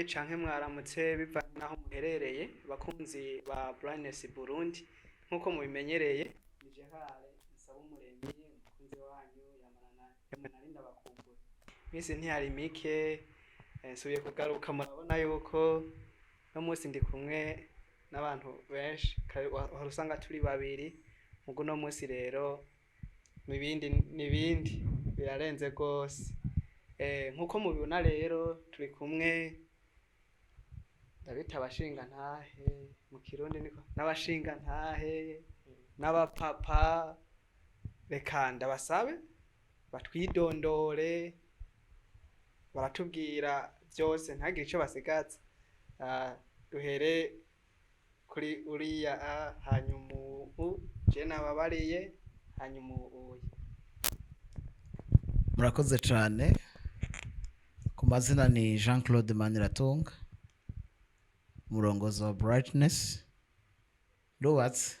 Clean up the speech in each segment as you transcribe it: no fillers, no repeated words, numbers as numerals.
Mwiriwe canke mwaramutse, bivanye naho muherereye, bakunzi ba Brightness Burundi. Nkuko mubimenyereye, ni Gerard Nsabumuremyi, umukunzi wanyu yamarana yamwe. Nari ndabakumbuye, iminsi ntiyari mike. Nsubiye kugaruka. Murabona yuko no munsi ndi kumwe n'abantu benshi. Kare wahora usanga turi babiri, mugu no munsi rero nibindi nibindi birarenze rwose. Nkuko mubibona rero, turi kumwe, ndabita abashingantahe mu Kirundi, niko n'abashingantahe n'abapapa. Reka ndabasabe batwidondore, baratubwira byose, ntagire ico basigaza. Duhere kuri uriya, hanyuma ubu je nababariye, hanyuma uyu. Murakoze cyane. Ku mazina ni Jean Claude Maniratunga, umurongozi wa Brightness. Ndubatse,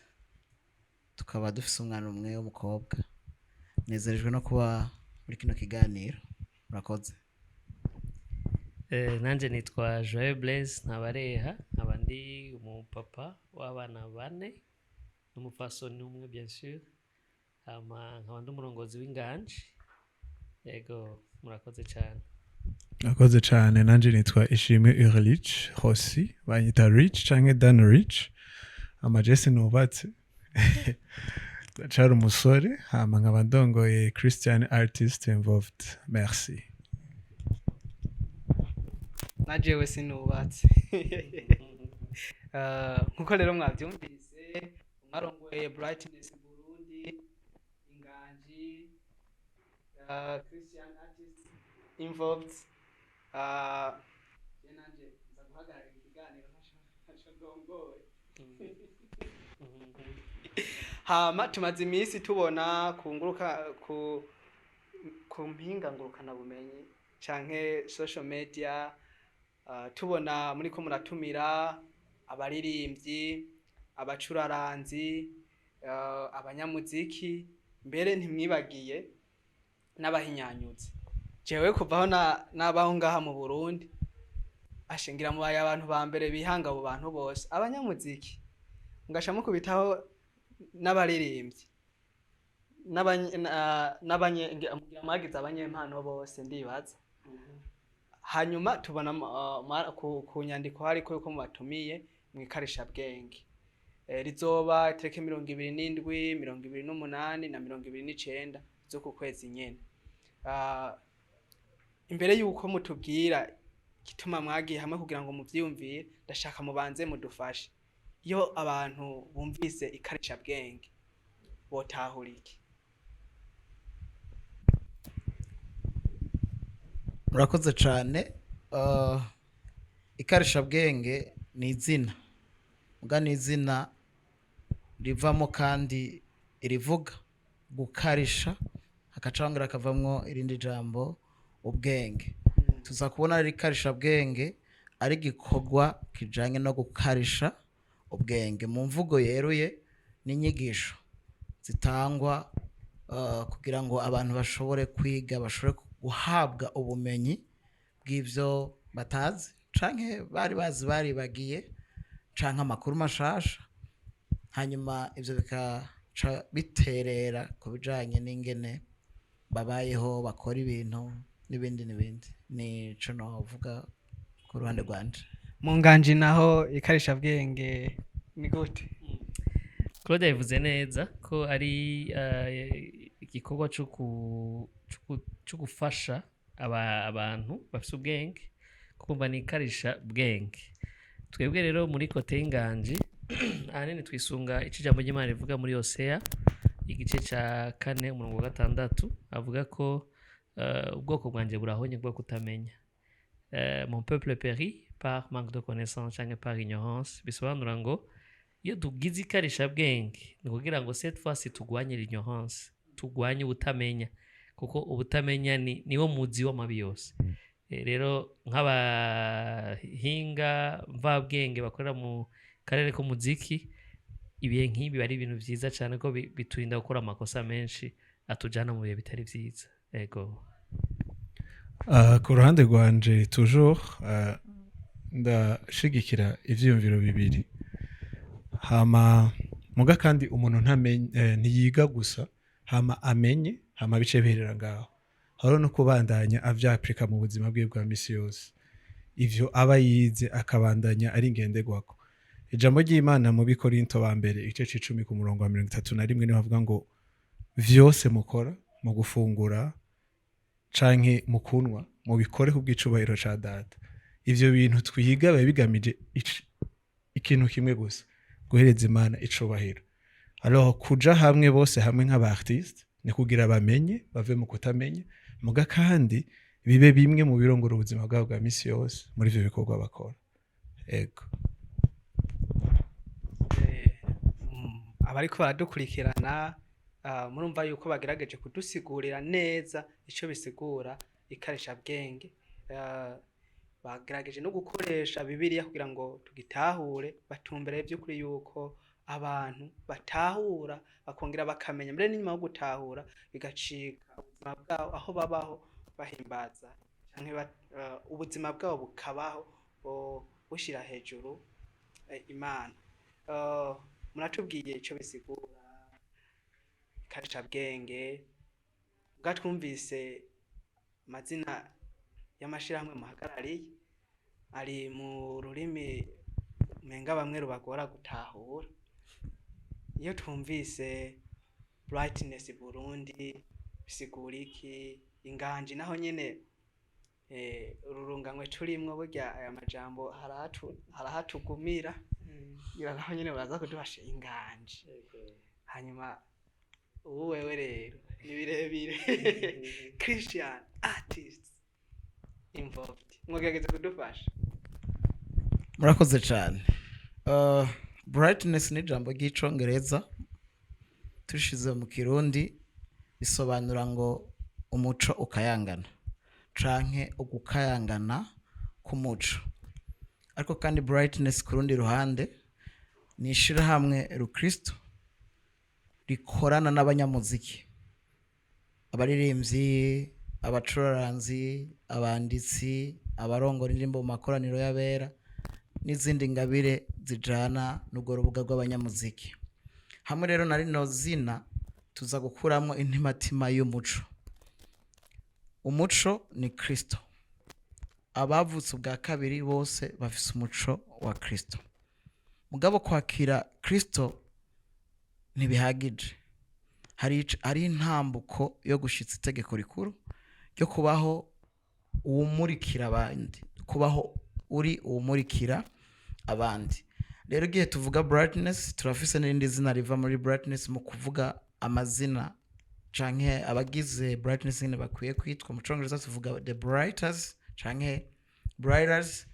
tukaba dufise umwana umwe w'umukobwa. Nezerejwe no kuba muri kino kiganiro. Murakoze. Nanje nitwa Joël Blaise Ntabareha, nkaba ndi umupapa w'abana bane n'umupfasoni umwe, bien sûr. Hama nkaba ndi umurongozi w'Inganji. Yego, murakoze cyane. Murakoze cyane. Nanjye nitwa Ishimwe Urlich Hosi, banyita Rich canke Dan Rich. Amajesi nubatse, ndacyari umusore. Hama nkaba ndongoye Christian Artist Involved. Merci. Na jewe sinubatse. Nkuko rero mwavyumvise, mwarongoye Brightness Burundi, Inganji, Christian Artist Involved. Je nanje nza guhagararira ikiganiro, ntaco ndongoye. Hama tumaze iminsi tubona ku nguruka ku mpinga ngurukanabumenyi canke social media, tubona muriko muratumira abaririmbyi, abacuraranzi, abanyamuziki, mbere ntimwibagiye n'abahinyanyuzi. Jewe kuva aho nabaho ngaha mu Burundi, ashingira mubaye abantu ba mbere bihanga abo bantu bose, abanyamuziki ngasha mukubitaho n'abaririmbyi mugira mwagize abanyempano bose, ndibaza. Hanyuma tubona ku nyandiko hariko yuko mubatumiye mwikarishabwenge. Rizoba itariki 27, 28 na 29 z'uku kwezi nyene. Imbere yuko mutubwira igituma mwagiye hamwe kugira ngo muvyiyumvire, ndashaka mubanze mudufashe. Iyo abantu bumvise ikarishabwenge botahura iki? Murakoze cyane. Ikarishabwenge ni izina, muga ni izina rivamo kandi irivuga gukarisha, hagaca hongera hakavamwo irindi jambo ubwenge. Tuza kubona rero ikarishabwenge ari igikorwa kijanye no gukarisha ubwenge. Mu mvugo yeruye, n'inyigisho zitangwa kugira ngo abantu bashobore kwiga, bashobore guhabwa ubumenyi bw'ivyo batazi canke bari bazi baribagiye, canke amakuru mashasha. Hanyuma ivyo bikaca biterera ku bijanye n'ingene babayeho, bakora ibintu n'ibindi n'ibindi. Nico novuga ku ruhande rwanje. Mu Nganji naho ikarishabwenge ni gute? Claude yabivuze neza ko ari igikorwa co gufasha abantu bafise ubwenge kumva ni ikarisha bwenge. Twebwe rero muri côté y'Inganji, ahanini twisunga ico ijambo ry'Imana rivuga muri Hoseya igice ca 4 umurongo wa 6, avuga ko ubwoko bwanje burahonye bwo kutamenya. Mon peuple périt par manque de connaissance canke par ignorance. Bisobanura ngo iyo tugize ikarishabwenge ni ukugira ngo cette fois tugwanye l'ignorance, tugwanye ubutamenya, kuko ubutamenya ni niwo muzi w'amabi yose. Rero nk'abahinga mvabwenge bakorera mu karere k'umuziki, ibihe nk'ibi ari ibintu vyiza cyane ko biturinda gukora amakosa menshi atujana mu bihe bitari vyiza. Ego. Ku ruhande rwanje toujours Ndashigikira ivyiyumviro bibiri. Hama muga kandi umuntu ntamenye, ntiyiga gusa hama amenye, hama bice biherera ngaho. Hariho no kubandanya avyapurika mu buzima bwiwe bwa misi yose, ivyo aba yize akabandanya ari ngenderwako. Ijambo ry'Imana mu Bikorinto ba mbere, igice c'icumi, ku murongo wa 31, niho havuga ngo: "Vyose mukora, mu gufungura canke mu kunwa, mubikore ku bw'icubahiro ca Data." Ivyo bintu twiga biba bigamije ikintu kimwe gusa: guhereza Imana icubahiro. Alors kuja hamwe bose hamwe nk'aba artiste ni kugira bamenye, bave mu kutamenya, muga kandi bibe bimwe mu birongora ubuzima bwabo bwa misi yose muri ivyo bikorwa bakora. Ego. Abariko baradukurikirana, murumva yuko bagerageje kudusigurira neza ico bisigura ikarishabwenge. Bagerageje no gukoresha Bibiliya kugira ngo tugitahure, batumbereye vy'ukuri yuko abantu batahura bakongera bakamenya, mbere n'inyuma yo gutahura bigacika ubuzima bwabo, aho babaho bahimbaza canke ubuzima bwabo bukabaho bushira hejuru Imana. Muratubwiye ico bisigura ikarishabwenge, bwa twumvise amazina y'amashirahamwe muhagarariye ari mu rurimi umenga bamwe rubagora gutahura. Iyo twumvise Brightness Burundi, bisigura iki? Inganji naho nyene, ururunganwe turimwo, burya aya majambo harahatugumira, ngira naho nyene baraza kudufasha inganji. Hanyuma ubu wewe rero ni birebire, Christian Artists Involved, mwogerageza kudufasha? Murakoze cyane. Brightness ni ijambo ry'icongereza, tushize mu Kirundi bisobanura ngo umuco ukayangana canke ugukayangana k'umuco. Ariko kandi Brightness ku rundi ruhande ni ishirahamwe rukristo rikorana n'abanyamuziki, abaririmbyi, abacuraranzi, abanditsi, abarongora indirimbo mu makoraniro y'abera n'izindi ngabire zijana n'urwo rubuga rw'abanyamuziki. Hamwe rero na rino zina tuza gukuramo intimatima y'umuco. Umuco ni Kristo. Abavutse ubwa kabiri bose bafise umuco wa Kristo. Mugabo kwakira Kristo ntibihagije, hari intambuko yo gushitsa itegeko rikuru ryo kubaho uwumurikira abandi, kubaho uri uwumurikira abandi. Rero igihe tuvuga Brightness, turafise n'irindi zina riva muri Brightness. Mu kuvuga amazina canke abagize Brightness nyene bakwiye kwitwa, mu Congereza tuvuga the Brighters canke Brighters,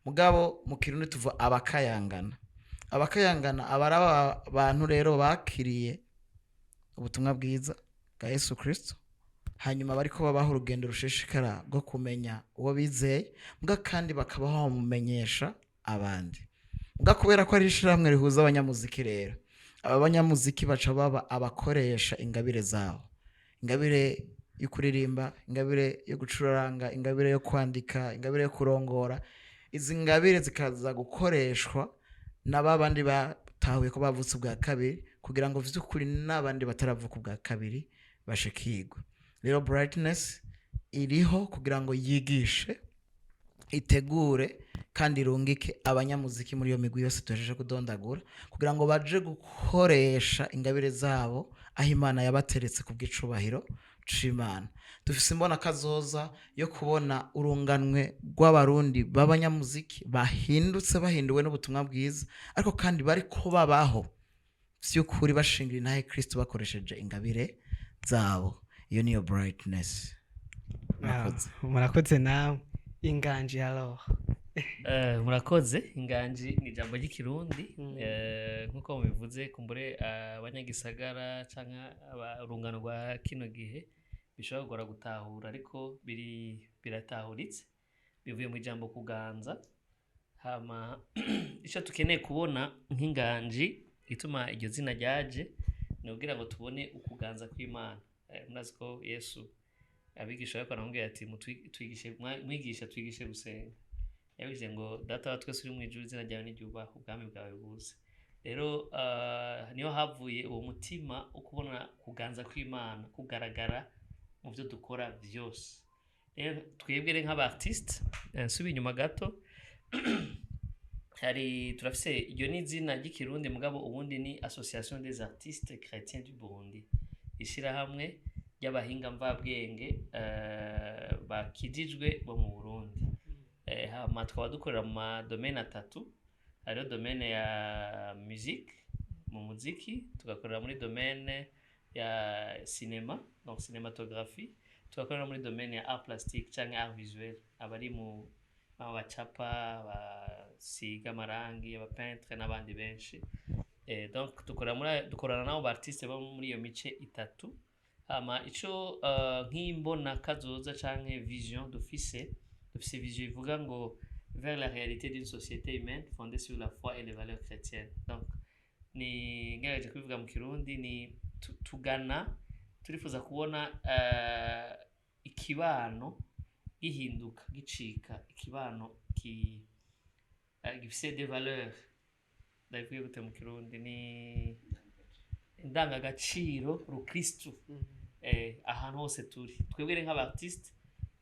mugabo mu Kirundi tuvuga abakayangana. Abakayangana aba ari abantu rero bakiriye ubutumwa bwiza bwa Yesu Kristo, hanyuma bariko babaho urugendo rushishikara rwo kumenya uwo bizeye, mbwa kandi bakabaho bamumenyesha abandi. Mbwa kubera ko ari ishirahamwe rihuza abanyamuziki, rero aba banyamuziki baca baba abakoresha ingabire zabo: ingabire yo kuririmba, ingabire yo gucuranga, ingabire yo kwandika, ingabire yo kurongora. Izi ngabire zikaza gukoreshwa na ba bandi batahuye ko bavutse ubwa kabiri, kugira ngo vy'ukuri n'abandi bataravuka ubwa kabiri bashikirwe. Rero Brightness iriho kugira ngo yigishe, itegure kandi irungike abanyamuziki muri iyo migwi yose tuhejeje kudondagura, kugira ngo baje gukoresha ingabire zabo aho Imana yabateretse ku bw'icubahiro c'Imana. Dufise imbona kazoza yo kubona urunganwe rw'Abarundi b'abanyamuziki bahindutse, bahinduwe n'ubutumwa bwiza, ariko kandi bariko babaho vy'ukuri bashingira intahe Kristo bakoresheje ingabire zabo. Iyo niyo Brightness. Murakoze. Ah, murakoze nawe. Inganji alors? Murakoze. Inganji ni ijambo ry'Ikirundi. Nk'uko mubivuze, kumbure abanyagisagara canke urungano rwa kino gihe bishobora kugora gutahura, ariko biri biratahuritse, bivuye mu ijambo kuganza. Hama ico tukeneye kubona nk'inganji, ituma iryo zina ryaje, ni ukugira ngo tubone ukuganza kw'Imana. Murazi ko Yesu abigisha bariko baramubwira ati: "Mwigisha, twigishe gusenga." Yabivuze ngo: "Data wa twese uri mu ijuru, izina ryawe niryubahwe, ubwami bwawe buze." Rero niho havuye uwo mutima wo kubona kuganza kw'Imana kugaragara mu byo dukora byose. Rero twebwe rero nk'aba artiste, nsubiye inyuma gato, hari turafise, iryo ni izina ry'Ikirundi, mugabo ubundi ni Association des artistes chrétiens du Burundi, ishirahamwe ry'abahinga mvabwenge bakijijwe bo mu Burundi. Hama tukaba dukorera mu ma domaines atatu. Hariho domaine ya musique, mu muziki, tugakorera muri domaine ya cinéma, donc cinématographie, tugakorera muri domaine ya art plastique canke art visuel, abari mu bacapa, basiga amarangi, aba peintre n'abandi benshi. Donc dukorana n'abo ba artiste bo muri iyo mice itatu. Hama ico nk'imbona kazoza canke vision dufise, dufise vision ivuga ngo "vers la réalité d'une société humaine fondée sur la foi et les valeurs chrétiennes". Donc ni ngerageje kubivuga mu Kirundi, ni tugana, turifuza kubona ikibano gihinduka, gicika ikibano gifise des valeurs, ndabivuge gute mu Kirundi, ni indangagaciro rukristu ahantu hose turi. Twebwe rero nk'aba artiste,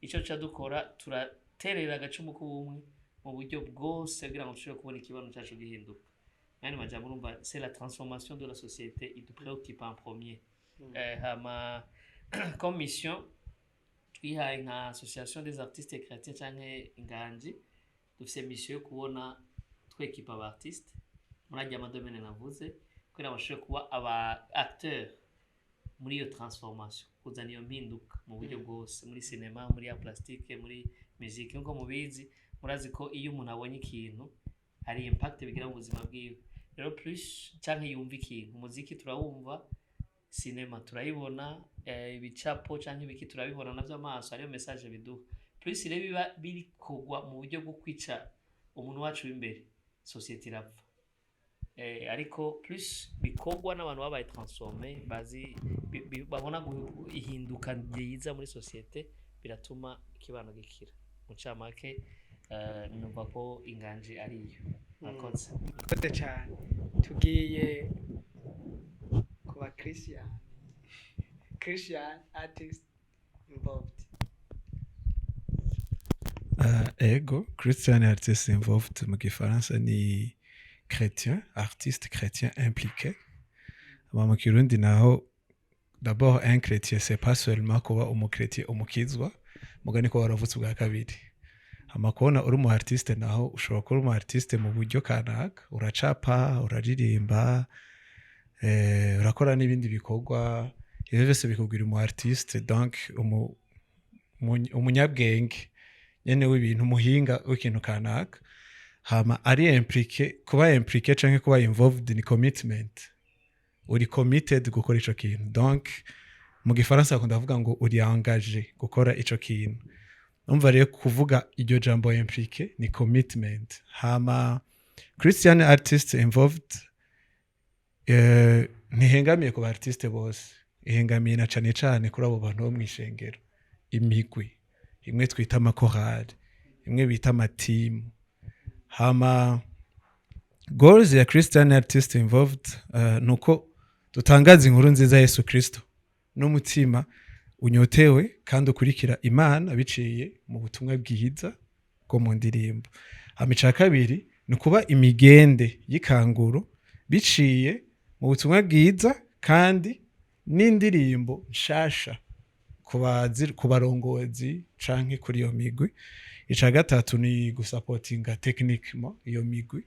icyo tuca dukora, turaterera agacumu k'ubumwe mu buryo bwose kugira ngo dushobore kubona ikibano cyacu gihinduka. Yandi majambo, urumva, c'est la transformation de la société il nous préoccupe en premier. Hama comme mission twihaye nka Association des artistes chrétiens canke Inganji, dufise mission yo kubona twekipa aba artiste muri arya ma domaines navuze, kugira ngo bashobore kuba aba acteur muri iyo transformation, kuzana iyo mpinduka mu buryo bwose, muri cinéma, muri art plastique, muri musique. Nkuko mubizi, murazi ko iyo umuntu abonye ikintu hari impact bigira mu buzima bwiwe. Rero plus canke yumva ikintu, umuziki turawumva, cinéma turayibona, ibicapo canke ibiki turabibona navyo amaso, hariyo message biduha. Plus rero biba birikorwa mu buryo bwo kwica umuntu wacu w'imbere, société irapfa. Ariko plus bikorwa n'abantu babaye transformé, bazi babona ihinduka ryiza muri société, biratuma ikibano gikira. Mu ncamake, numva ko Inganji ariyo. Murakoze. Murakoze cyane. Tugiye ku ba Christian artist involved. Ego, Christian artist involved mu Gifaransa ni chrétien, artiste chrétien impliqué. Hama mu Kirundi naho, d'abord un chrétien, c'est pas seulement kuba umuchrétien, umukizwa, mugani ko waravutse ubwa kabiri. Hama kubona uri umu artiste naho, ushobora kuba umu artiste mu buryo kanaka: uracapa, uraririmba, urakora n'ibindi bikorwa. Ivyo vyose bikubwira umu artiste, donc umunyabwenge nyene w'ibintu, umuhinga w'ikintu kanaka. Hama ari impliqué, kuba impliqué canke kuba involved ni commitment, uri committed gukora ico kintu. Donc mu Gifaransa bakunda kuvuga ngo uri engagé gukora ico kintu. Umva rero, kuvuga iryo jambo impliqué ni commitment. Hama Christian artist involved ntihengamiye ku ba artiste bose, ihengamiye na cane cane kuri abo bantu bo mw'ishengero, imigwi imwe twita amakorali, imwe bita amatimu. Hama goals ya Christian artist involved nuko dutangaza inkuru nziza ya Yesu Kristo n'umutima unyotewe kandi ukurikira Imana biciye mu butumwa bwiza bwo mu ndirimbo. Hama ica kabiri ni ukuba imigende y'ikanguro biciye mu butumwa bwiza kandi n'indirimbo nshasha ku barongozi canke kuri iyo migwi. Ica gatatu ni gusapotinga techniquement iyo migwi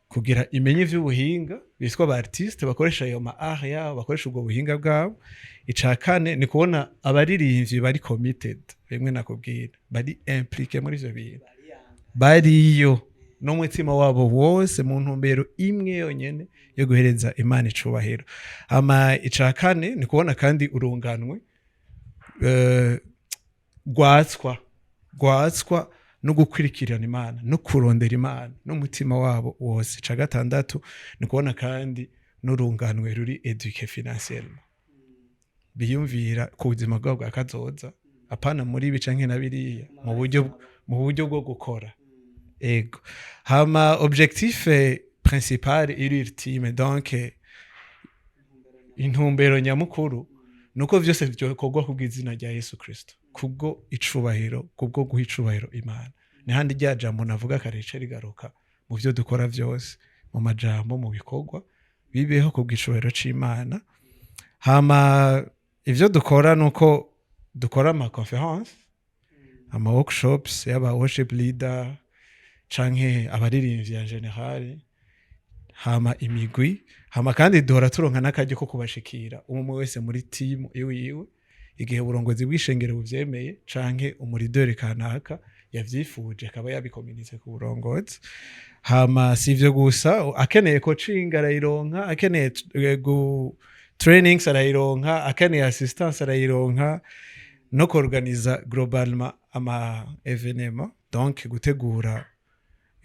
kugira imenye ivy'ubuhinga, bitwa aba artiste bakoresha ayo ma art yabo, bakoresha ubwo buhinga bwabo. Ica kane ni kubona abaririmbyi bari committed, bimwe nakubwira, bari impliqué muri ivyo bintu, bariyo n'umutima wabo wose mu ntumbero imwe yonyene yo guhereza Imana icubahiro. Hama ica kane ni kubona kandi urunganwe rwatswa no gukurikirana Imana no kurondera Imana n'umutima wabo wose. Ica gatandatu ni kubona kandi n'urunganwe ruri éduqué financièrement, biyumvira ku buzima bwabo bwa kazoza, apana muri ibi canke na biriya, mu buryo bwo gukora. Ego, hama objectif principal iri ultime, donc intumbero nyamukuru, nuko vyose vyokorwa kubw'izina rya Yesu Kristo, kubwo icubahiro, kubwo guha icubahiro Imana. Nihandi rya jambo navuga kare rigaruka mu vyo dukora vyose, mu majambo, mu bikorwa, bibeho kubw'icubahiro c'Imana. Hama ivyo dukora nuko dukora ama conférence, ama workshops y'aba worship leader canke abaririmbyi en général, hama imigwi. Hama kandi duhora turonka n'akaryo ko kubashikira umwe wese muri team iwe iwe, igihe uburongozi bw'ishengero buvyemeye canke umu leader kanaka yavyifuje, akaba yabikominitse ku burongozi. Hama si ivyo gusa, akeneye coaching arayironka, akeneye trainings arayironka, akeneye assistance arayironka, no kuorganiza globalement ama événement, donc gutegura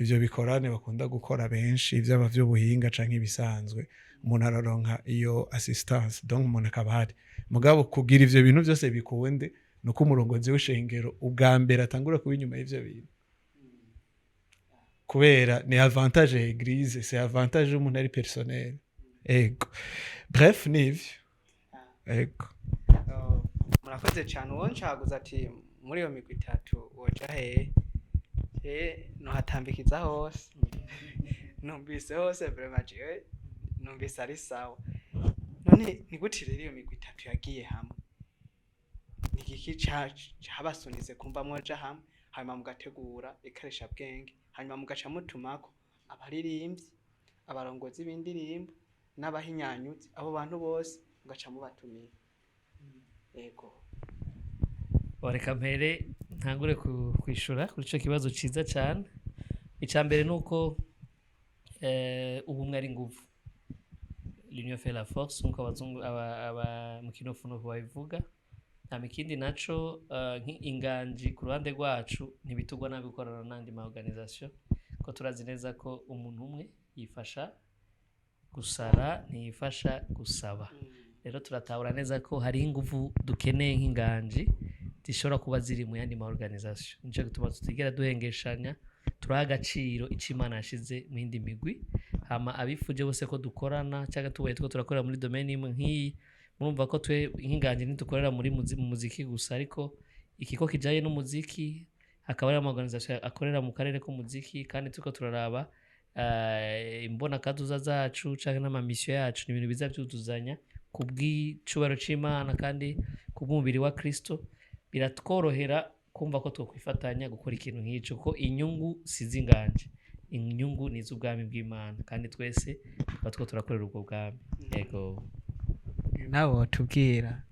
ivyo bikorane bakunda gukora benshi, vyaba vy'ubuhinga canke ibisanzwe, umuntu araronka iyo assistance. Donc umuntu akaba ahari. Mugabo kugira ivyo bintu vyose bikunde, nuko umurongozi w'ishengero ubwa mbere atangura kuba inyuma y'ivyo bintu, kubera ni avantage ya église, c'est avantage y'umuntu ari personnel. Ego, bref, nivyo, ego. Oh, murakoze cyane. Uwo ncaguza ati muri iyo migwi itatu woja hehe? Nohatambikiza hose, numvise hose vraiment, jewe numvise ari sawa. None ni gute rero iyo migwi itatu yagiye hamwe? Ni igiki cabasunize kumva mwoja hamwe, hanyuma mugategura ikarishabwenge, hanyuma mugaca mutumako abaririmbyi, abarongozi b'indirimbo n'abahinyanyuzi, abo bantu bose mugaca mubatumira? Yego. Reka mpere ntangure kwishura kuri ico kibazo ciza cyane. Icya mbere ni uko ubumwe ari inguvu, l'union fait la force, nkuko abazungu aba mu kinofunofu babivuga. Hama ikindi naco, nk'inganji ku ruhande rwacu, ntibitugwa nabi gukorana n'andi ma organisation, ko turazi neza ko umuntu umwe yifasha gusara, ntiyifasha gusaba. Rero turatahura neza ko hari inguvu dukeneye nk'inganji zishobora kuba ziri mu yandi ma organisation. Nico gituma tutigera duhengeshanya, turaha agaciro ico Imana yashize mu yindi migwi. Hama abifuje bose ko dukorana, cyangwa tubaye two turakorera muri domaine imwe nk'iyi, murumva ko twe nk'inganji ntidukorera muri mu muziki gusa, ariko ikigo kijanye n'umuziki, hakaba hari ama organisation akorera mu karere k'umuziki. Kandi turiko turaraba imbonakazoza zacu canke n'ama mission yacu, ni ibintu biza vyuzuzanya kubw'icubahiro c'Imana kandi kubw'umubiri wa Kristo. Biratworohera kumva ko twokwifatanya gukora ikintu nk'ico, ko inyungu si iz'inganji, inyungu ni iz'ubwami bw'Imana, kandi twese tukaba two turakorera ubwo bwami. Yego. Nawe wotubwira.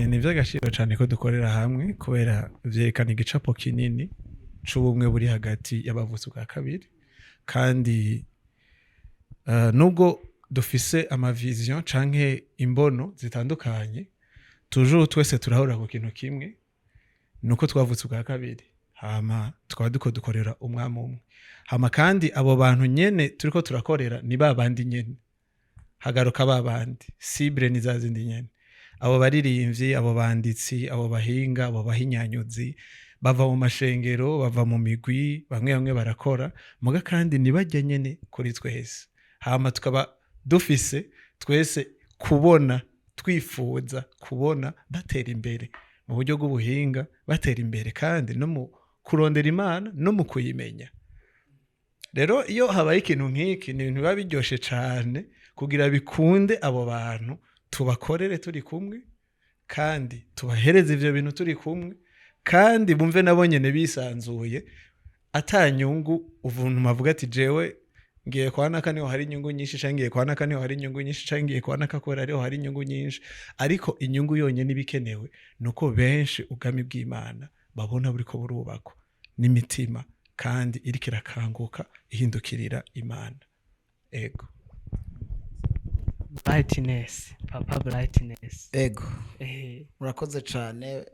Ni iby'agaciro cyane ko dukorera hamwe, kubera vyerekana igicapo kinini c'ubumwe buri hagati y'abavutse ubwa kabiri. Kandi nubwo dufise ama vision canke imbono zitandukanye, toujours twese turahurira ku kintu kimwe, nuko twavutse ubwa kabiri, hama tukaba duko dukorera umwami umwe. Hama kandi abo bantu nyene turiko turakorera ni ba bandi nyene, hagaruka ba bandi, cible ni za zindi nyene, abo baririmbyi, abo banditsi, abo bahinga, abo bahinyanyuzi, bava mu mashengero, bava mu migwi, bamwe bamwe barakora muga kandi ntibajya nyene kuri twese. Hama tukaba dufise twese kubona, twifuza kubona batera imbere mu buryo bw'ubuhinga, batera imbere kandi no mu kurondera Imana no mu kuyimenya. Rero iyo habaye ikintu nk'iki, ni ibintu biba biryoshe cyane. Kugira bikunde, abo bantu tubakorere turi kumwe, kandi tubahereze ivyo bintu turi kumwe, kandi bumve nabo nyene bisanzuye, ata nyungu ubuntu bavuga ati jewe ngiye kwa naka niho hari inyungu nyinshi, canke ngiye kwa naka niho hari inyungu nyinshi, canke ngiye kwa naka kubera ariho hari inyungu nyinshi. Ariko inyungu yonyene ibikenewe nuko benshi ubwami bw'Imana babona buriko burubakwa n'imitima, kandi iriko irakanguka ihindukirira Imana. Ego. Brightness, papa Brightness. Ego. Murakoze cyane.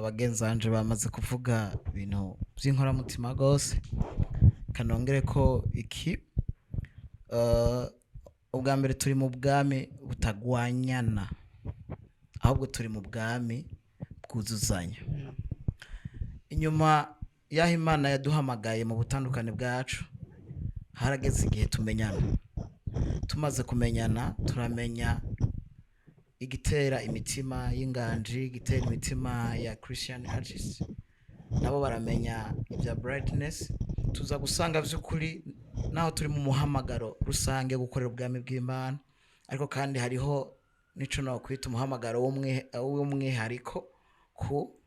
Bagenzi banje bamaze kuvuga ibintu by'inkoramutima rwose. Kanongere ko iki, ubwa mbere turi mu bwami butagwanyana, ahubwo turi mu bwami bwuzuzanya. Inyuma Yaho Imana yaduhamagaye mu butandukane bwacu, harageze igihe tumenyana. Tumaze kumenyana, turamenya igitera imitima y'inganji, igitera imitima ya Christian artist, nabo baramenya ibya Brightness. Tuza gusanga by'ukuri naho turi mu muhamagaro rusange wo gukorera ubwami bw'Imana, ariko kandi hariho n'ico nokwita umuhamagaro w'umwihariko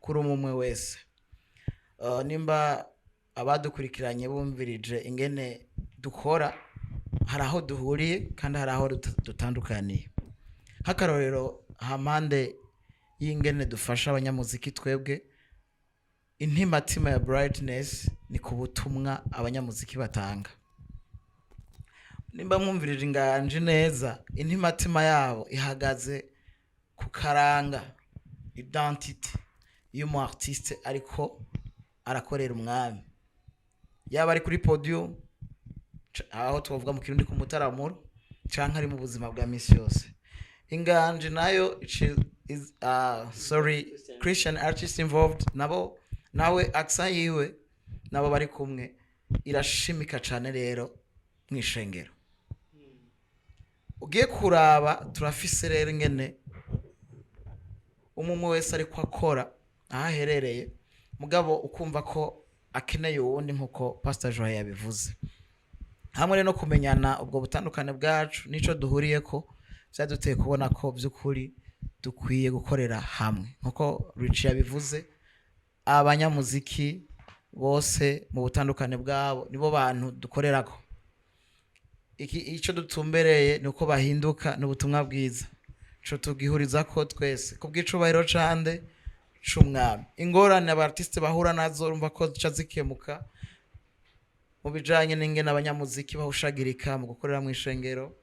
kuri umwe umwe wese. Nimba abadukurikiranye bumvirije ingene dukora, hari aho duhuriye kandi hari aho dutandukaniye. Nk'akarorero, hampande y'ingene dufasha abanyamuziki, twebwe intimatima ya Brightness ni ku butumwa abanyamuziki batanga. Nimba mwumvirije inganji neza, intimatima yabo ihagaze ku karanga, identité y'umu artiste ariko arakorera umwami, yaba ari kuri podium, aho twavuga mu Kirundi ku mutaramuro, canke ari mu buzima bwa misi yose. Inganji nayo is, sorry, Christian artist involved, nabo nawe accent yiwe nabo bari kumwe irashimika cane. Rero mw'ishengero ugiye kuraba, turafise rero ingene umwe umwe wese ariko akora aho aherereye, mugabo ukumva ko akeneye uwundi, nk'uko Pastor Joy yabivuze. Hamwe rero no kumenyana ubwo butandukane bwacu nico duhuriyeko, vyaduteye kubona ko by'ukuri dukwiye gukorera hamwe. Nk'uko Rich yabivuze, abanyamuziki bose mu butandukane bwabo nibo bantu dukorerako. Iki icyo dutumbereye ni uko bahinduka n'ubutumwa bwiza, ico tugihuriza ko twese kubw'icubahiro cande? C'umwami. Ingorane aba artiste bahura nazo, urumva ko zica zikemuka mu bijanye n'ingene abanyamuziki bahushagirika mu gukorera mu ishengero,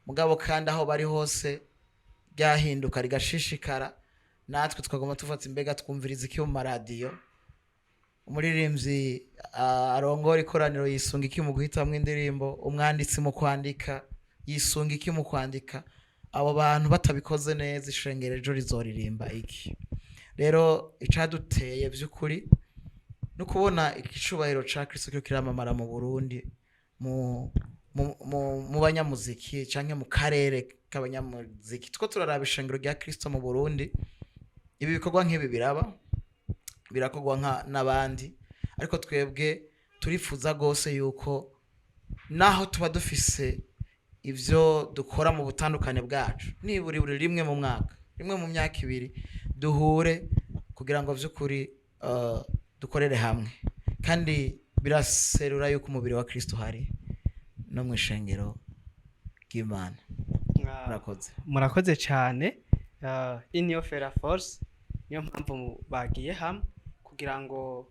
mugabo kandi aho bari hose ryahinduka rigashishikara. Natwe tukaguma tufata imbega, twumviriza iki mu maradiyo? Umuririmbyi arongora ikoraniro yisunga iki mu guhitamwo indirimbo? Umwanditsi mu kwandika yisunga iki mu kwandika? Abo bantu batabikoze neza, ishengero ejo rizoririmba iki? Rero icaduteye by'ukuri no kubona icubahiro ca Kristo kiriko kiramamara mu Burundi, mu banyamuziki canke mu karere k'abanyamuziki. Two turaraba ishengero rya Kristo mu Burundi, ibi bikorwa nk'ibi biraba, birakorwa nka n'abandi, ariko twebwe turifuza rwose yuko naho tuba dufise ibyo dukora mu butandukane bwacu, niburi buri rimwe mu mwaka, rimwe mu myaka 2, duhure kugira ngo by'ukuri dukorere hamwe. Kandi biraserura yuko umubiri wa Kristo hari no mu ishengero ry'Imana. Murakoze. Murakoze cyane. Union fait la force, niyo mpamvu bagiye hamwe kugira ngo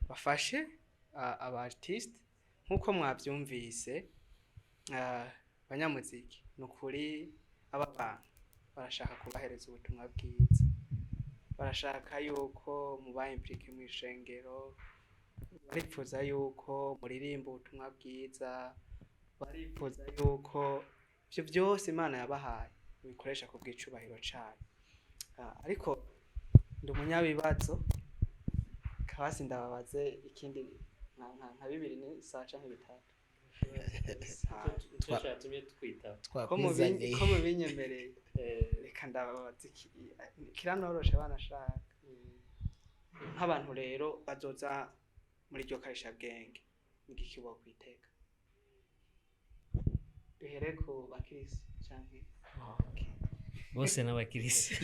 bafashe aba artiste. Nk'uko mwabyumvise, banyamuziki, ni ukuri aba bantu barashaka kubahereza ubutumwa bwiza, barashaka yuko muba impliqué mu ishengero, barifuza yuko muririmba ubutumwa bwiza, barifuza yuko ibyo byose Imana yabahaye mubikoresha ku bw'icubahiro cayo. Ariko ndi umunyabibazo kabasi, ndababaze ikindi nka bibiri ni saa canke bitatu. Nico catumye twitaba. Ko Twakwizaniye. Ko mubinyemereye, reka ndababaza kiranoroshe banashaka. Nk'abantu rero bazoza muri iryo karishabwenge, n'igiki bokwitega? Duhere ku bakirisi canke? Bose n'abakirisi.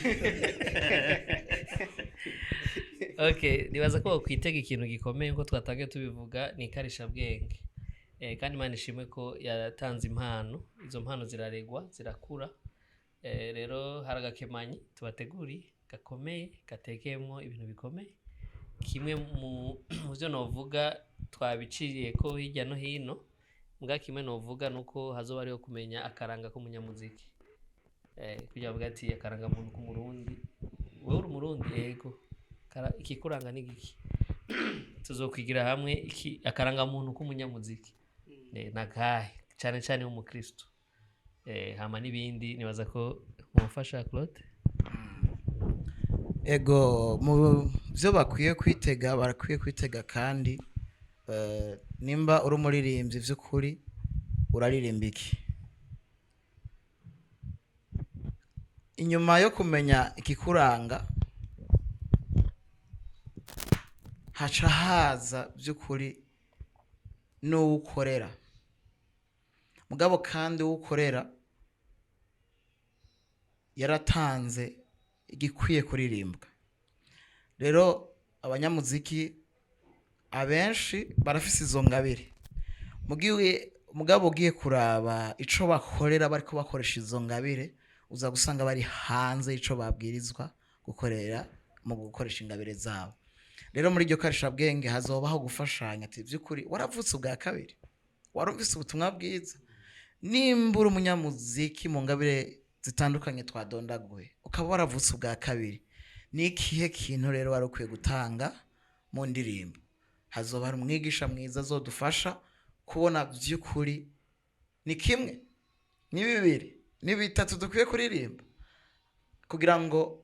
Okay, nibaza ko bakwitega ikintu gikomeye. Nkuko twatangiye tubivuga, ni ikarishabwenge. Kandi Imana ishimwe ko yatanze impano, izo mpano ziraregwa, zirakura. Rero hari agakemanyi tubateguriye gakomeye, gatekeyemwo ibintu bikomeye. Kimwe mu byo novuga, twabiciriye ko hirya no hino, mbwa kimwe novuga nuko hazoba hariho kumenya akaranga k'umunyamuziki. Kugira bavuga ati akaranga muntu k'Umurundi, wewe uri Umurundi, yego. Ikikuranga ni giki? Tuzokwigira hamwe iki akaranga muntu k'umunyamuziki nakahe, cyane cyane w'umukristo. Hama n'ibindi nibaza ko mumufasha, Claude. Ego, mu Byo bakwiye kwitega, barakwiye kwitega kandi nimba uri umuririmbyi by'ukuri, uraririmba iki? Inyuma yo kumenya ikikuranga, haca haza by'ukuri n'uwo ukorera. Mugabo kandi uwo ukorera yaratanze igikwiye kuririmbwa. Rero abanyamuziki abenshi barafise izo ngabire. Mugiwe mugabo ugiye kuraba ico bakorera bariko bakoresha izo ngabire, uza gusanga bari hanze y'ico babwirizwa gukorera mu gukoresha ingabire zabo. Rero muri iryo karishabwenge hazobaho gufashanya, ati by'ukuri waravutse ubwa kabiri, warumvise ubutumwa bwiza, nimba uri umunyamuziki mu ngabire zitandukanye twadondaguye, ukaba waravutse ubwa kabiri, ni ikihe kintu rero wari ukwiye gutanga mu ndirimbo? Hazoba hari umwigisha mwiza azodufasha kubona by'ukuri ni kimwe, ni bibiri, ni bitatu dukwiye kuririmba, kugira ngo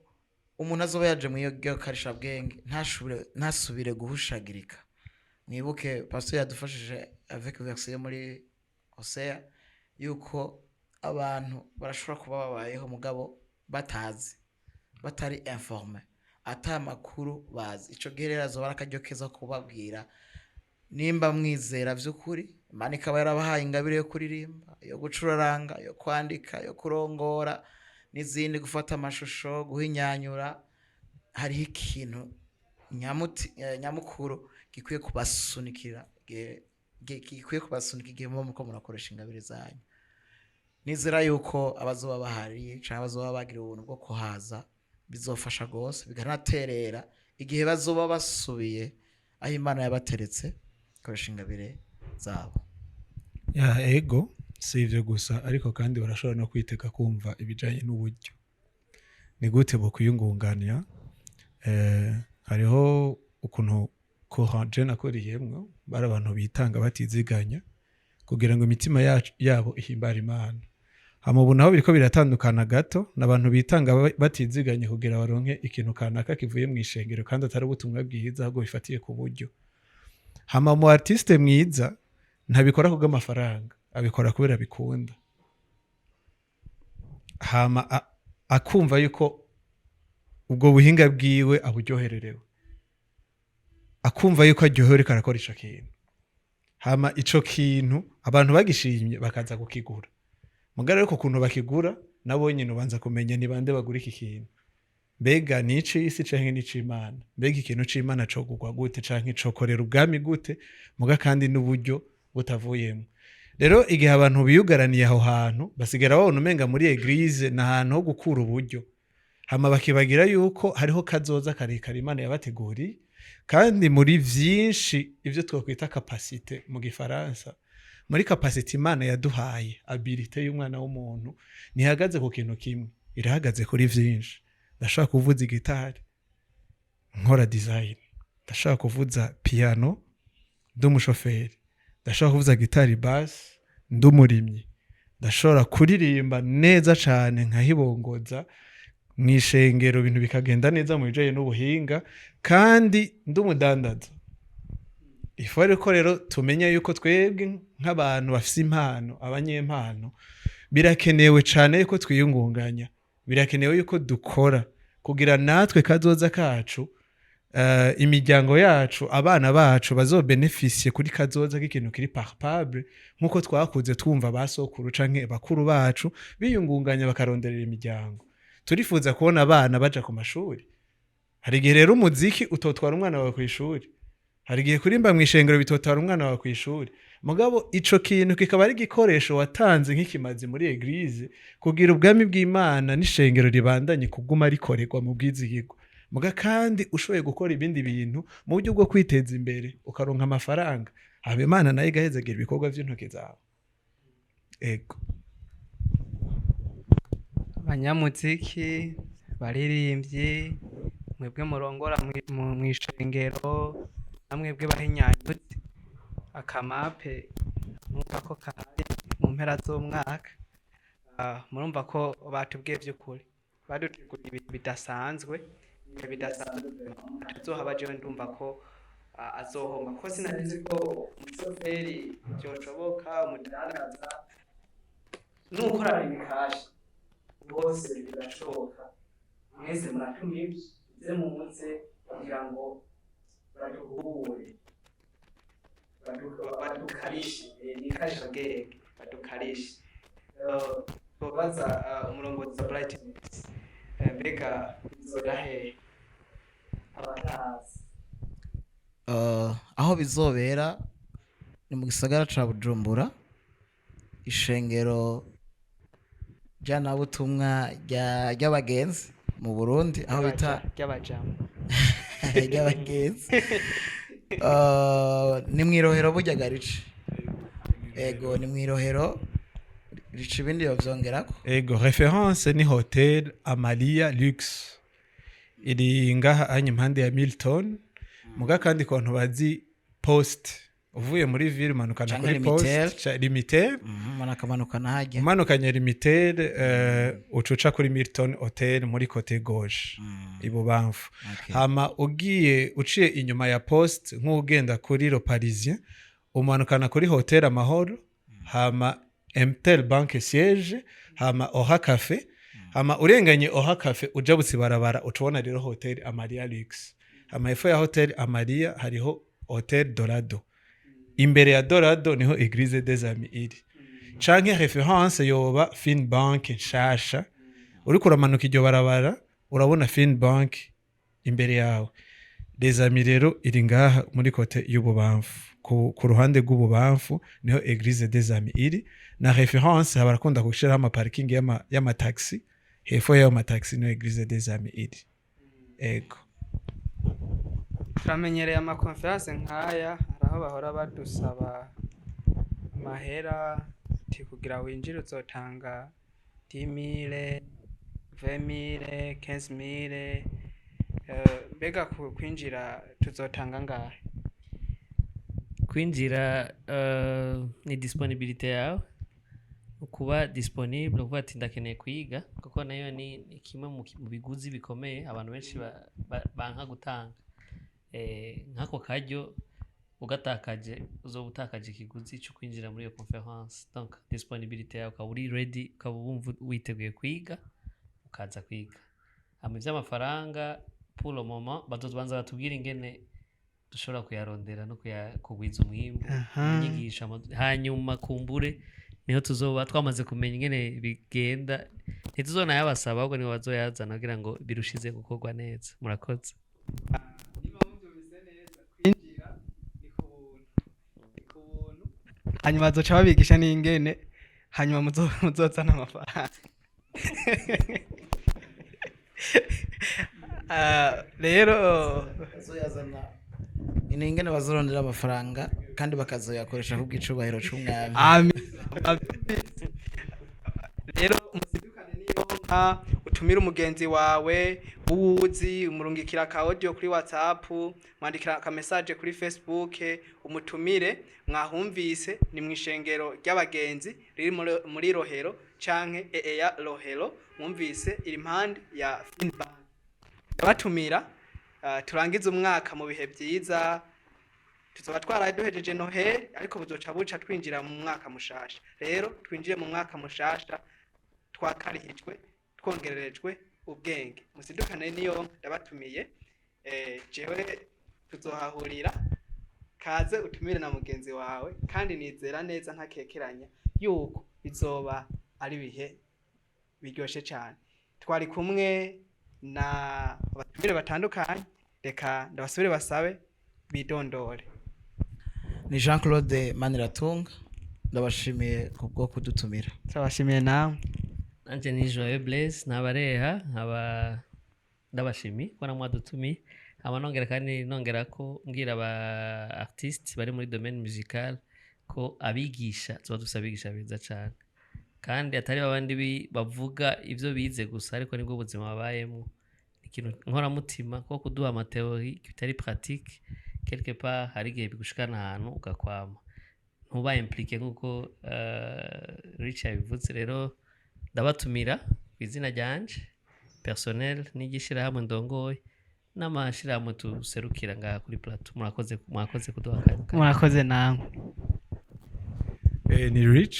umuntu azoba yaje mu iyo karishabwenge ntasubire guhushagirika. Mwibuke pastor yadufashije avec version yo muri Hosea, yuko abantu barashobora kuba babayeho mugabo batazi, batari informé, ata makuru bazi. Ico gihe rero azoba ari akaryo keza ko kubabwira, nimba mwizera vy'ukuri Imana ikaba yarabahaye ingabire yo kuririmba, yo gucuraranga, yo kwandika, yo kurongora n'izindi, gufata amashusho, guhinyanyura, hariho ikintu nyamukuru gikwiye kubasunikira gikwiye kubasunika igihe muba muko murakoresha ingabire zanyu. Nizera yuko abazoba bahari canke abazoba bagira ubuntu bwo kuhaza bizofasha gose, bikanaterera igihe bazoba basubiye aho Imana yabateretse koresha ingabire zabo. Ya, ego, si ivyo gusa, ariko kandi barashobora no kwitega kumva ibijanye n'uburyo ni gute bokwiyungunganya. Hariho ukuntu courant je nakoriyemwo, bari abantu bitanga batiziganya kugira ngo imitima yabo ihimbare Imana. Hama ubu naho biriko biratandukana gato, n'abantu bitanga batiziganya kugira baronke ikintu kanaka kivuye mu ishengero, kandi atari ubutumwa bwiza, ahubwo bifatiye ku buryo. Hama mu artiste mwiza ntabikora kubw'amafaranga, abikora kubera bikunda. Hama akumva yuko ubwo buhinga bwiwe aburyohererewe, akumva yuko aryohewe ariko arakora ico kintu. Hama ico kintu abantu bagishimye bakaza kukigura. Mugabo ariko ukuntu bakigura nabo nyene ubanza kumenya ni bande bagura iki kintu. Mbega ni ic'isi canke ni ic'Imana? Mbega ikintu c'Imana cogurwa gute canke cokorera ubwami gute? Muga kandi n'uburyo butavuyemo. Rero igihe abantu biyugaraniye aho hantu, basigara babona umenga muri église ni ahantu ho gukura uburyo. Hama bakibagira yuko hariho kazoza karekare Imana yabateguriye, kandi muri vyinshi ivyo twokwita capacité mu gifaransa, muri capacité Imana yaduhaye, habilité y'umwana w'umuntu ntihagaze ku kintu kimwe, irahagaze kuri vyinshi. Ndashobora kuvuza igitari nkora design, ndashobora kuvuza piano ndi umushoferi, ndashobora kuvuza gitari basse ndi umurimyi, ndashobora kuririmba neza cane nkahibongoza mw'ishengero, ibintu bikagenda neza mu bijanye n'ubuhinga, kandi ndi umudandaza. Ifu ariko rero tumenya yuko twebwe nk'abantu bafise impano, abanyempano, birakenewe cane yuko twiyungunganya, birakenewe yuko dukora kugira natwe kazoza kacu, imiryango yacu, abana bacu bazobenefisiye kuri kazoza k'ikintu kiri palpable, nk'uko twakuze twumva ba sokuru canke bakuru bacu biyungunganya bakaronderera imiryango. Turifuza kubona abana baja ku mashuri. Hari igihe rero umuziki utotwara umwana wawe kw'ishuri, hari igihe kurimba mw'ishengero bitotwara umwana wawe kw'ishuri, mugabo ico kintu kikaba ari igikoresho watanze nk'ikimazi muri église kugira ubwami bw'Imana n'ishengero ribandanye kuguma rikorerwa mu bwizigirwa. Muga kandi ushoboye gukora ibindi bintu mu buryo bwo kwiteza imbere, ukaronka amafaranga, haba Imana nayo igahezagira ibikorwa vy'intoke zawe. Ego. Abanyamuziki, baririmbyi, mwebwe murongora mw'ishengero, namwebwe bahinyanyuzi, akamape mwumva ko kahari mu mpera z'umwaka. Murumva ko batubwiye vy'ukuri, baduteguriye ibintu bidasanzwe. Ibihe bidasanzwe, tuzohaba. Jewe ndumva ko azohomba, kuko sinari ko umushoferi byoshoboka, umudandaza n'ukora ibikashi, bose birashoboka. Mwese muratumiwe, muze muze kugira ngo baduhure, badukarishe, nikarisha bwenge, badukarishe. Tubaza umurongozi wa Brightness, mbega bizobera hehe abatahazi? Aho bizobera ni mu gisagara ca Bujumbura, ishengero njanabutumwa ry'abagenzi mu Burundi, aho bita Ry'abajama. Ry'abagenzi. Ni mw'irohero burya garice. Ego, ni mw'irohero rica, ibindi bavyongerako. Ego, référence ni Hotel Amalia Lux, iri ngaha anya impande ya Milton. Muga kandi ku bantu bazi Poste, uvuye muri ville umanukana Canke kuri Limitel. Poste Limitel. Umuntu hajya. Umanukanye Limitel, uca uca kuri Milton Hotel muri côté gauche, ibubamfu. Hama ugiye uciye inyuma ya Poste, nk'ugenda kuri Le Parisien, umanukana kuri Hotel Amahoro, hama Emtel Bank siège, hama Oha Cafe, hama urenganye Oha Cafe uja butsibarabara, uca ubona rero Hotel Amalia Lux. Hama hepfo ya Hotel Amalia hariho Hotel Dorado, imbere ya Dorado niho Église des Amis iri. Canke référence yoba Fin Bank nshasha, uriko uramanuka iryo barabara urabona Fin Bank imbere yawe. Les Amis rero iri ngaha muri côté y'ububamfu, ku ruhande rw'ububamfu niho Église des Amis iri. Na référence barakunda gushiraho ama parking y'amataxi, hepfo y'ayo mataxi niho Église des Amis iri. Ego. Turamenyereye ama conférences nk'aya, hari aho bahora badusaba amahera, ati kugira winjire uzotanga 10 000, 20 000, 15 000. Mbega kwinjira tuzotanga ngahe? Kwinjira ni disponibilité yawe, ukuba disponible, ukuvuga ati ndakeneye kwiga, kuko nayo ni kimwe mu biguzi bikomeye abantu benshi banka gutanga. Nk'ako karyo ugatakaje, uzoba utakaje ikiguzi cyo kwinjira muri iyo conférence. Donc disponibilité yawe, ukaba uri ready, ukaba wumva witeguye kwiga, ukaza kwiga. Hama ivy'amafaranga, pour le moment bazobanza batubwire ingene dushobora kuyarondera no kugwiza umwimbu mu nyigisho. Hanyuma kumbure niho tuzoba twamaze kumenya ingene bigenda, ntituzonayabasaba, ahubwo nibo bazoyazana kugira ngo birushize gukorwa neza. Murakoze. Niba mubyumvise neza, kwinjira ni ku buntu, ni ku buntu. Hanyuma bazoca babigisha n'ingene hanyuma muzozana amafaranga. Rero Bazoyazana ni ingene bazorondera amafaranga kandi bakazoyakoresha ku bw'icubahiro c'umwami. Amin. Rero musidukane niyo nka utumire umugenzi wawe uwuzi, umurungikira ka audio kuri WhatsApp, mwandikira ka message kuri Facebook, umutumire. Mwahumvise, ni mwishengero ry'abagenzi riri muri Rohero canke EEA Rohero. Mwumvise iri impande ya Finbank. Ndabatumira, turangize umwaka mu bihe byiza. Tuzoba twaraye duhejeje Noheli, ariko buzoca buca twinjira mu mwaka mushasha. Rero twinjire mu mwaka mushasha twakarihijwe, twongererejwe ubwenge. Musidukane niyo, ndabatumiye. Jewe tuzohahurira. Kaze utumire na mugenzi wawe, kandi nizera neza ntakekeranya yuko bizoba ari ibihe biryoshe cyane. Twari kumwe na abatumire batandukanye, reka ndabasubire basabe bidondore. Ni Jean Claude Maniratunga, ndabashimiye kubwo kudutumira. Turabashimiye nawe. Nanje ni Joyeux Blaise ntabareha, nkaba ndabashimiye kubona mwadutumiye. Hama nongera kandi nongera ko mbwira aba artiste bari muri domaine musical ko abigisha tuba dufise abigisha beza cane, kandi atari babandi bavuga ivyo bize gusa, ariko nibwo buzima babayemo. Ikintu nkoramutima ko kuduha ama théories bitari pratique, quelque part hari igihe bigushikana ahantu ugakwama, ntuba impliqué nk'uko Rich yabivuze. Rero ndabatumira ku izina ryanje personnel n'igishirahamwe ndongoye. N'amashirahamwe tuserukira ngaha kuri plateau. Murakoze, mwakoze kuduha akanya. Murakoze namwe. Ni Rich,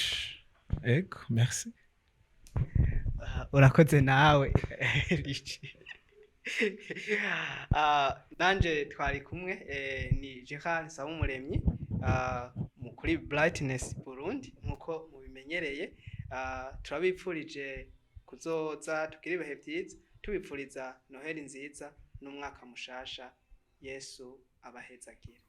ego, merci. Ah, urakoze nawe Rich. Ah, nanje twari kumwe ni Gerard Nsabumuremyi kuri Brightness Burundi nkuko mubimenyereye. Turabipfurije kuzoza tugira ibihe byiza, tubipfuriza Noheli nziza n'umwaka mushasha. Yesu abahezagire.